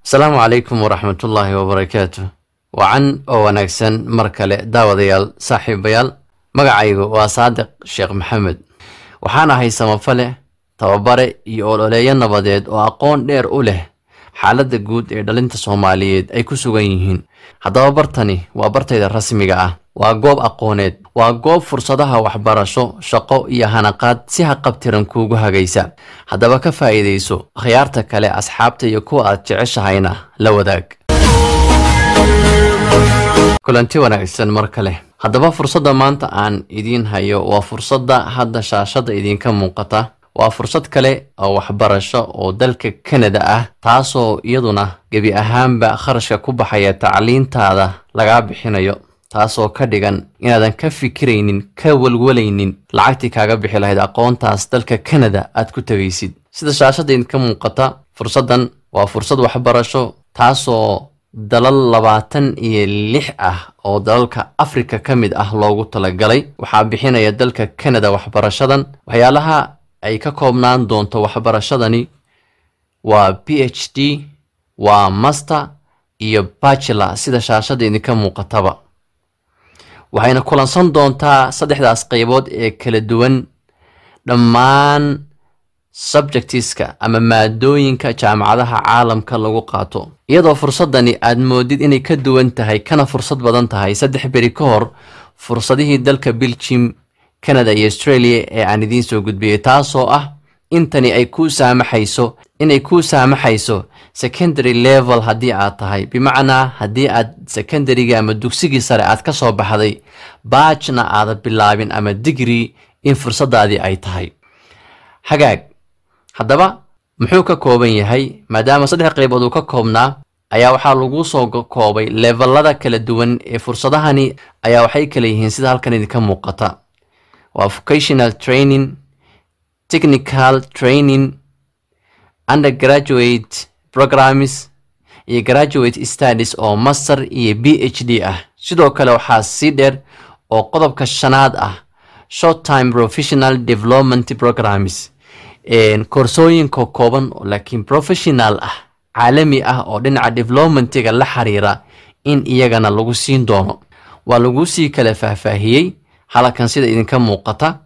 Asalaamu calaykum waraxmatullaahi wabarakaatu. Wacan oo wanaagsan mar kale, daawadayaal, saaxiibayaal. Magacaygu waa Saadiq Sheekh Maxamed. Waxaan ahay samafale, tababare iyo ololeeyo nabadeed oo aqoon dheer u leh xaaladda guud ee dhalinta Soomaaliyeed ay ku sugan yihiin. Haddaba bartani waa bartayda rasmiga ah, waa goob aqooneed, waa goob fursadaha waxbarasho, shaqo iyo hanaqaad si haqabtiran kuugu hagaysa. Haddaba ka faa'iidayso, akhyaarta kale, asxaabta iyo kuwa aad jeceshahayna la wadaag. Kulanti wanaagsan mar kale. Haddaba fursadda maanta aan idiin hayo waa fursadda hadda shaashadda idinka muuqata. Waa fursad kale oo waxbarasho oo dalka Canada ah, taasoo iyaduna gebi ahaanba kharashka ku baxaya tacliintaada lagaa bixinayo, taasoo ka dhigan inaadan ka fikiraynin, ka walwalaynin lacagtii kaaga bixi lahayd aqoontaas dalka Canada aad ku tegaysid. Sida shaashadda idinka muuqata, fursaddan waa fursad waxbarasho taasoo dalal 26 ah oo dalalka Afrika ka mid ah loogu talagalay. Waxaa bixinaya dalka Canada waxbarashadan. Waxyaalaha ay ka koobnaan doonto waxbarashadani waa PhD, waa master iyo bachelor, sida shaashadda idinka muuqataba. Waxayna kulansan doontaa saddexdaas qaybood ee kala duwan dhammaan subjectiska ama maadooyinka jaamacadaha caalamka lagu qaato, iyadoo fursadani aad moodid inay ka duwan tahay kana fursad badan tahay 3 beri ka hor fursadihii dalka Belgium, Canada iyo Australia ee aan idiin soo gudbiyey, taasoo ah intani ay kuu saamaxayso inay kuu saamaxayso secondary level haddii aad tahay, bimacnaa haddii aad secondaryga ama dugsigii sare aad ka soo baxday, bachelorna aada bilaabin ama degree, in fursadaadii ay tahay. Hagaag, haddaba muxuu ka kooban yahay? Maadaama saddex qaybood uu ka koobnaa, ayaa waxaa lagu soo koobay levelada kala duwan ee fursadahani ayaa waxay kala yihiin sida halkan idinka muuqata: waa vocational training, technical training, undergraduate programs iyo graduate studies oo master iyo PhD ah. Sidoo kale waxaa sii dheer oo qodobka shanaad ah short time professional development programs, koorsooyinka kooban laakiin professional ah, caalami ah oo dhinaca developmentiga la xiriira in iyagana lagu siin doono. Waa lagu sii kala faahfaahiyey halkan sida idinka muuqata.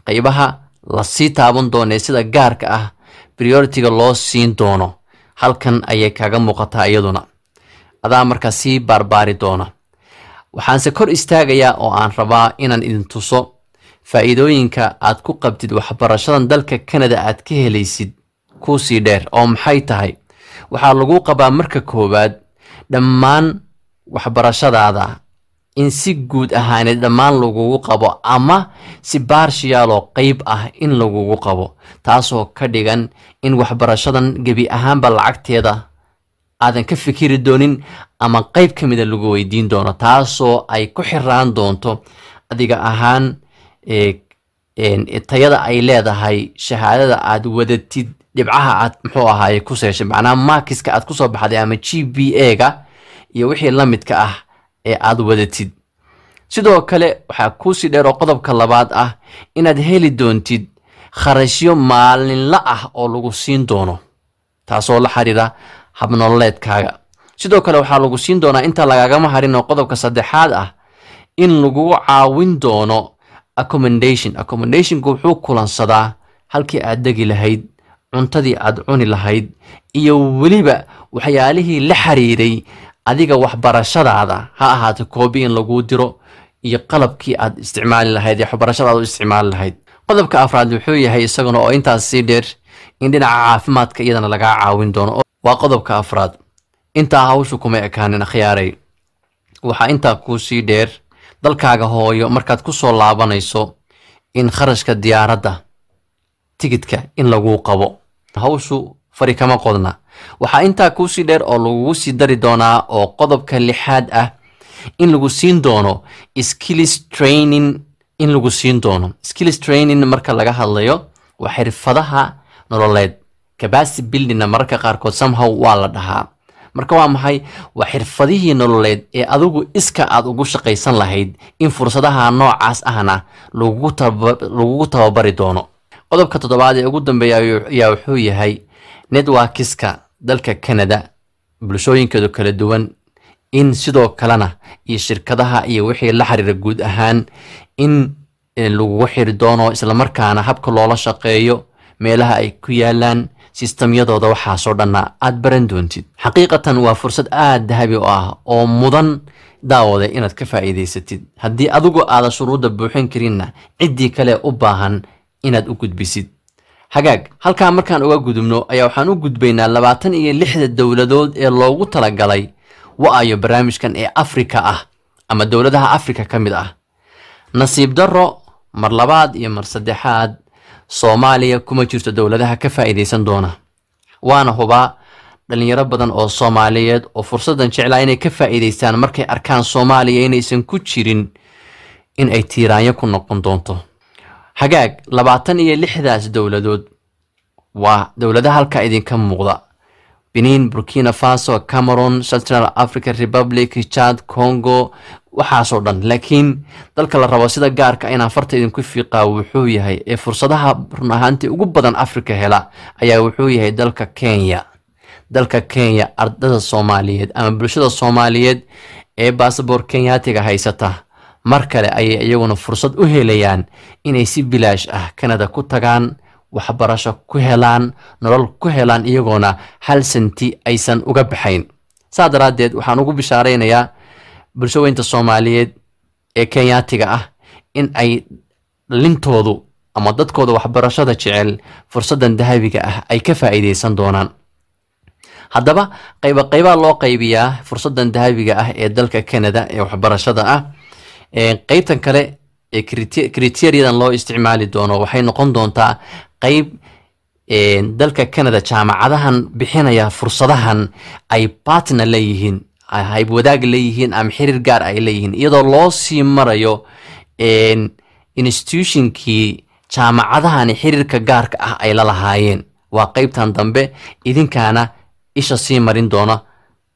Qeybaha lasii taaban doono ee sida gaarka ah priority-ga loo siin doono halkan ayay kaga muuqataa iyaduna, adaa markaa sii baarbaari doona. Waxaanse kor istaagayaa oo aan rabaa inaan idin tuso faa'iidooyinka aad ku qabtid waxbarashadan dalka Canada aad ka helaysid kuusii dheer. Oo maxay tahay? Waxaa lagu qabaa marka koowaad dhammaan waxbarashadaada in si guud ahaaneed dhammaan lagugu qabo ama si partial oo qeyb ah in lagugu qabo, taasoo ka dhigan in waxbarashadan gebi ahaanba lacagteeda aadan ka fikiri doonin ama qeyb ka mida lagu weydiin doono, taasoo ay ku xiraan doonto adiga ahaan tayada ay leedahay shahaadada aad wadatid, dhibcaha aad muxuu ahaaye ku seeshay, macnaha markiska aad kusoo baxday ama GPA-ga iyo wixii la midka ah ee aad wadatid. Sidoo kale waxaa kuusii dheer oo qodobka labaad ah inaad heli doontid kharashyo maalinla ah oo lagu siin doono, taasoo la xiriira habnololeedkaaga. Sidoo kale waxaa lagu siin doonaa, inta lagagama harin, oo qodobka saddexaad ah in lagugu caawin doono accommodation. Accommodationku wuxuu kulansadaa halkii aad degi lahayd, cuntadii aad cuni lahayd iyo weliba waxyaalihii la xiriiray adiga waxbarashadaada, ha ahaato koobi in laguu diro iyo qalabkii aad isticmaali lahayd ee waxbarashadaada u isticmaali lahayd. Qodobka afraad wuxuu yahay isaguna oo intaas sii dheer in dhinaca caafimaadka iyadana lagaa caawin doono. Waa qodobka afraad. Intaa hawshu kuma ekaanin, akhyaaray. Waxaa intaa kuu sii dheer dalkaaga hooyo markaad ku soo laabanayso in kharashka diyaaradda tigidka in laguu qabo. Hawshu fari kama qodna. Waxaa intaa kuusii dheer oo lagugu sii dari doonaa oo qodobka lixaad ah in lagu siin doono skills training. In lagu siin doono skills training marka laga hadlayo waa xirfadaha nololeed, capacity buildingna mararka qaarkood somehow waa la dhahaa. Marka waa maxay? Waa xirfadihii nololeed ee adigu iska aad ugu shaqaysan lahayd in fursadaha noocaas ahna lagugu tababari doono. Qodobka toddobaad ee ugu dambeeya ayaa wuxuu yahay networkiska dalka Canada. bulshooyinkeedu kala duwan, in sidoo kalena iyo shirkadaha iyo wixii la xiriira guud ahaan in lagugu xiri doono, islamarkaana habka loola shaqeeyo, meelaha ay ku yaalaan sistamyadooda, waxaasoo dhanna aad baran doontid. Xaqiiqatan waa fursad aada dahabi u ah oo mudan, daawada, inaad ka faa'iidaysatid. Haddii adigu aadan shuruudda buuxin karinna, ciddii kale u baahan inaad u gudbisid. Hagaag, halkaa markaan uga gudubno ayaa waxaan u gudbaynaa 26-da dowladood ee loogu talagalay wa-ayo barnaamijkan ee Afrika ah ama dowladaha Afrika ka mid ah. Nasiib darro, mar labaad iyo mar saddexaad, Soomaaliya kuma jirto dowladaha ka faa'iidaysan doona. Waana hubaa dhalinyaro badan oo Soomaaliyeed oo fursaddan jeclaa inay ka faa'iidaystaan, markay arkaan Soomaaliya inaysan ku jirin, in ay tiiraanyo ku noqon doonto. Hagaag, 26-daas dowladood waa dowladaha halkaa idinka muuqda: Benin, Burkina Faso, Cameroon, Central African Republic, Chad, Congo, waxaasoo dhan. Laakiin dalka la rabo sida gaarka inaan farta idinku fiiqaa wuxuu yahay ee fursadaha run ahaantii ugu badan Africa hela ayaa wuxuu yahay dalka Kenya. Dalka Kenya, ardada Soomaaliyeed ama bulshada Soomaaliyeed ee basaboor Kenyaatiga haysata mar kale ayay iyaguna fursad u helayaan inay si bilaash ah Canada ku tagaan, waxbarasho ku helaan, nolol ku helaan, iyagoona hal senti aysan uga baxayn. Saa daraaddeed waxaan ugu bishaaraynayaa bulshaweynta Soomaaliyeed ee Kenyaatiga ah in ay dhalintoodu ama dadkooda waxbarashada jecel fursaddan dahabiga ah ay ka faa'iidaysan doonaan. Haddaba qayba qaybaa loo qaybiyaa fursaddan dahabiga ah ee dalka Canada ee waxbarashada ah. Qeybtan kale ee criteriadan loo isticmaali doono waxay noqon doontaa qeyb dalka Canada jaamacadahan bixinaya fursadahan ay partner leeyihiin, hayb wadaag leeyihiin ama xiriir gaar ay leeyihiin, iyadoo loo sii marayo institutionkii jaamacadahani xiriirka gaarka ah ay la lahaayeen. Waa qeybtan dambe, idinkaana isha sii marin doona,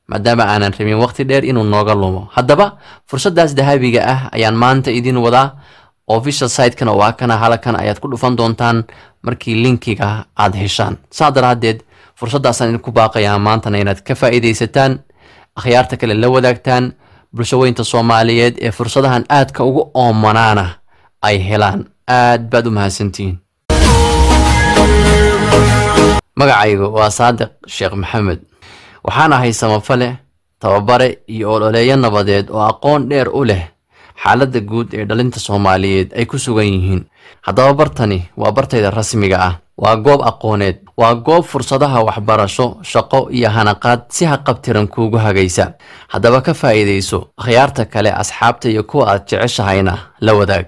maadaama aanan rabin waqti dheer inuu nooga lumo. Haddaba fursaddaas dahabiga ah ayaan maanta idin wadaa. Official site-kana waa kana, halkan ayaad ku dhufan doontaan markii linkiga aad heshaan. Saa daraaddeed fursaddaasaan idinku baaqayaa maantana inaad ka faa'iidaysataan, akhyaarta kale la wadaagtaan, bulshaweynta Soomaaliyeed ee fursadahan aadka ugu oomanaana ay helaan. Aad baad u mahadsantihiin. Magacaygu waa Saadiq Sheekh Maxamed. Waxaan ahay samafale, tababare iyo ololeeyo nabadeed oo aqoon dheer u leh xaaladda guud ee dhalinta Soomaaliyeed ay ku sugan yihiin. Haddaba bartani waa bartayda rasmiga ah, waa goob aqooneed, waa goob fursadaha waxbarasho, shaqo iyo hanaqaad si haqabtiran kuugu hagaysa. Haddaba ka faa'iidayso, akhyaarta kale, asxaabta iyo kuwa aad jeceshahayna la wadaag.